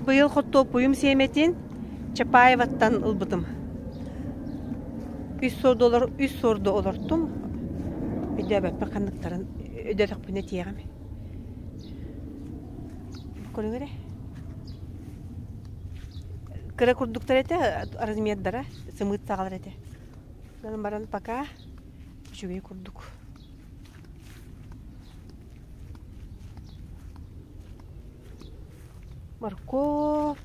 Быйыл хортуоппуйум сиэмэтин Чапаеваттан ылбытым. Үс суорду олор, үс суорду олортум. Өйдөөбөппүн ханныктарын өйдөөтөхпүнэ этиэҕим. Көрүҥ эрэ. Кыра курдуктар этэ, размердара, сымыыт саҕалар этэ. Гынан баран пока үчүгэй курдук. Моркуоп.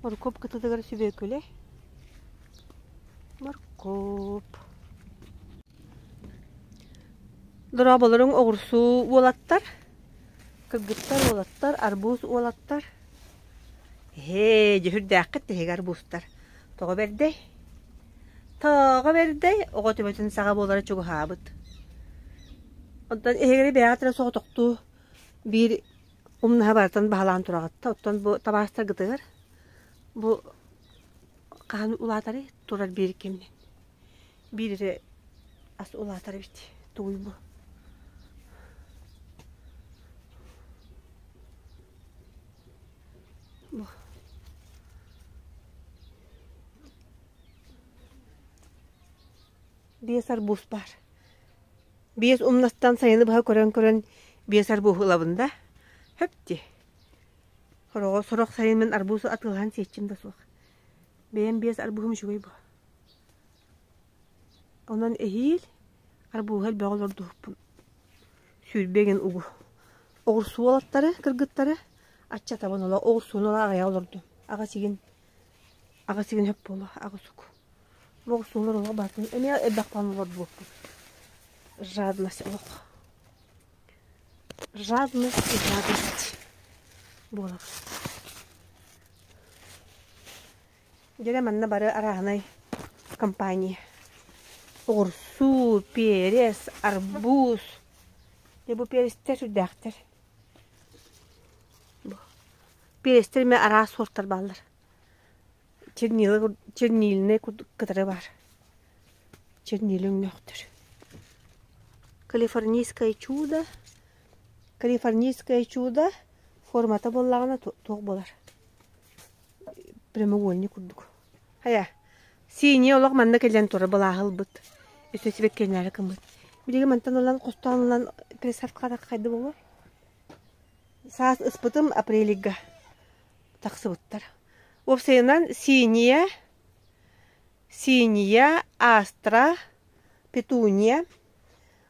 Моркуоп кытытыгар сүбүөкүлэ. Моркуоп. Дорооболоруҥ оҕурсуу уолаттар, кыргыттар уолаттар, арбуз уолаттар. Эһээ, дьүһүрдээххит тиһиги арбузтар. Тоҕо бэрдэй? Тоҕо бэрдэй? Оҕо төбөтүн саҕа буолара чугаһаабыт. Онтон эһигини бэйэҕит эрэ соҕотохтуу биир умнаһа барытын баһылаан тураҕыт да, оттон бу табаарыстаргытыгар бу хаһан улаатарый турар биир кэминэн. Биир эрэ ас улаатар эбит. Тугуй бу? Бу. Биэс арбуз баар. Биэс умнастан сайыны быһа көрөн-көрөн биэс арбуһу ылабын да, хөп дии. Сороҕо сорох сайын мин арбуз атыылаһан сиэччим да суох. Бэйэм биэс арбуһум үчүгэй буо. Онон эһиил арбуһу элбэҕи олордуохпун. 20 гин угу. Оҕурсуу уолаттары, кыргыттары аччатабын ола оҕурсууну ыла аҕыйах олордум. Аҕа сигин аҕа сигин хөп буолуо, аҕа сук. Оҕурсуулар олох баатын эмиэ элбэх баҕаны олордубуппун. Жадность олох. Жадность и жадность буолар. Дьэ манна бары арааһынай компания. Оҕурсуу, перец, арбуз. Дьэ бу перецтэр сүрдээхтэр. Бу перецтэр эмиэ араас суортар бааллар. Чернила чернильнай курдук кытары баар. Чернила өҥнөөхтөр. Калифорнийское чудо. Калифорнийское чудо формата буоллаҕына туох буолар? Прямоугольник курдук. Хайа, синий олох манна кэлэн турар былааһы ылбыт. Өссө сибэккэнээри гыммыт. Билигин мантан ылан хостоон ылан пересадкаҕа хайда буолуой? Саас ыспытым апрельга тахсыбыттар. Уопсайынан синия, синия, астра, петуния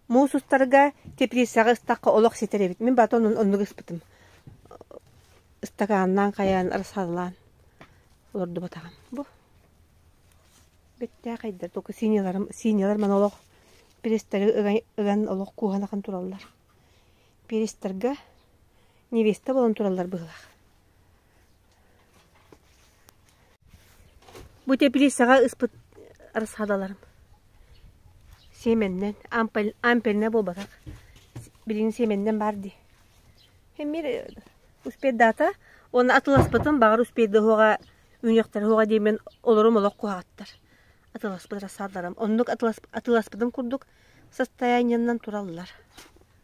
муус устарга теплицаҕа ыстахха олох ситэр эбит. Мин батон оннук ыспытым. Ыстакааннаан хайаан рассадалаан олордубатаҕым. Бу бэттээхэйдэр только синяларым синялар маны олох перецтэри ыган олох кууһан ахан тураллар. Перецтэргэ невеста буолан тураллар быһыылаах. Бу теплицаҕа ыспыт рассадаларым. Сиэмэннэн, ампельнай буолбатах. Билигин сиэмэннэн баар дии. Эмиэ успейдаата. Уонна атыласпытым баҕар успейдыһуоҕа үүнүөхтэрэ диэммин олорум олох куһаҕаттар. Атыласпыт рассадаларым. Оннук атыласпытым курдук состояниеннан тураллар.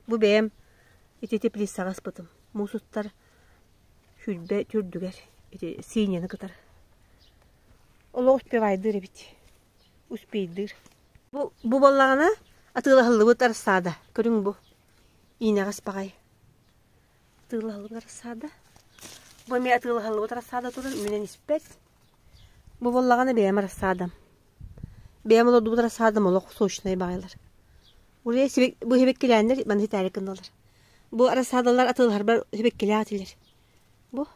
Бу бэйэм ити теплицаҕа ыспытым. Муус устар 20 түрдүгэр ити синьяны кытары. Олох успевайдыыр эбит. Успейдыыр. Бу, бу буоллаҕына атыылаһыллыбыт рассада. Көрүҥ бу. Иинэҕэс баҕайы. Атыылаһыллыбыт рассада. Бу эмиэ атыылаһыллыбыт рассада турар, үүнэн испэт. Бу буоллаҕына бэйэм рассадам. Бэйэм олордубут рассадам олох сочнай баҕайылар. Уже бу сибэккилээннэр маны ситээри гынналар. Бу рассадалар атыылаһарбар сибэккилээх этилэр. Бу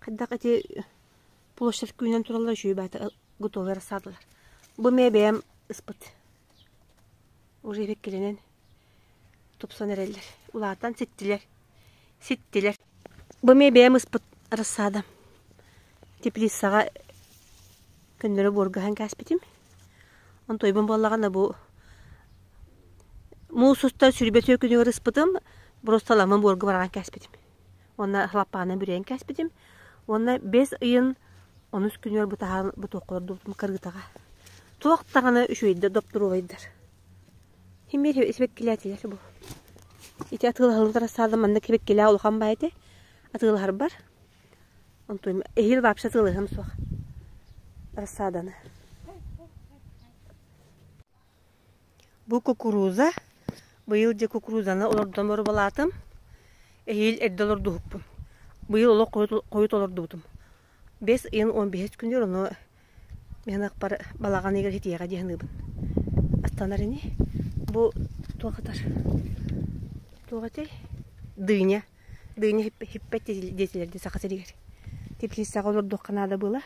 хайдах ити площадь күүнэн тураллар үчүгэй баата готовый рассадалар. Бу эмиэ бэйэм ыспыт. Уже сибэккилэнэн тупсан эрэллэр. Улаатан ситтилэр. Ситтилэр. Бу эмиэ бэйэм ыспыт рассадам. Теплицаҕа көннөрү буоргаһан кээспитим. Онтуйбун буоллаҕына бу муус устар сүүрбэ түөрт күнүгэр ыспытым, просто ламын буорга бараҕан кээспитим. Уонна лаппаанан бүрүйэн кээспитим. Уонна бэс ыйын онус күнүгэр бу таһаан бу туохха олордубутум кырыытаҕа. Туох даҕаны үчүгэйдэр доптуруобайдар. Химиэр сибэккилээтилэр бу. Ити атыылаһыллыбыт рассада манна сибэккилээх улахан баай этэ. Атыылаһарбар. Онтон эһиил вообще атыылаһыам суох. Рассаданы. Бу кукуруза. Быйыл дьэ кукурузаны олордон боруобалаатым. Эһиил эрдэ олордуһукпун. Быйыл олох хойут олордубутум. Бэс ыйын 15 күнүгэр ону мин ыкпар балаҕан ыйыгар хитиэҕэ дии саныыбын. Астанар ини. Бу туох ытар? Туох этэй? Дыня. Дыня хиппэт диэтилэр дии саха сиригэр. Теплицаҕа олордуохха наада буола.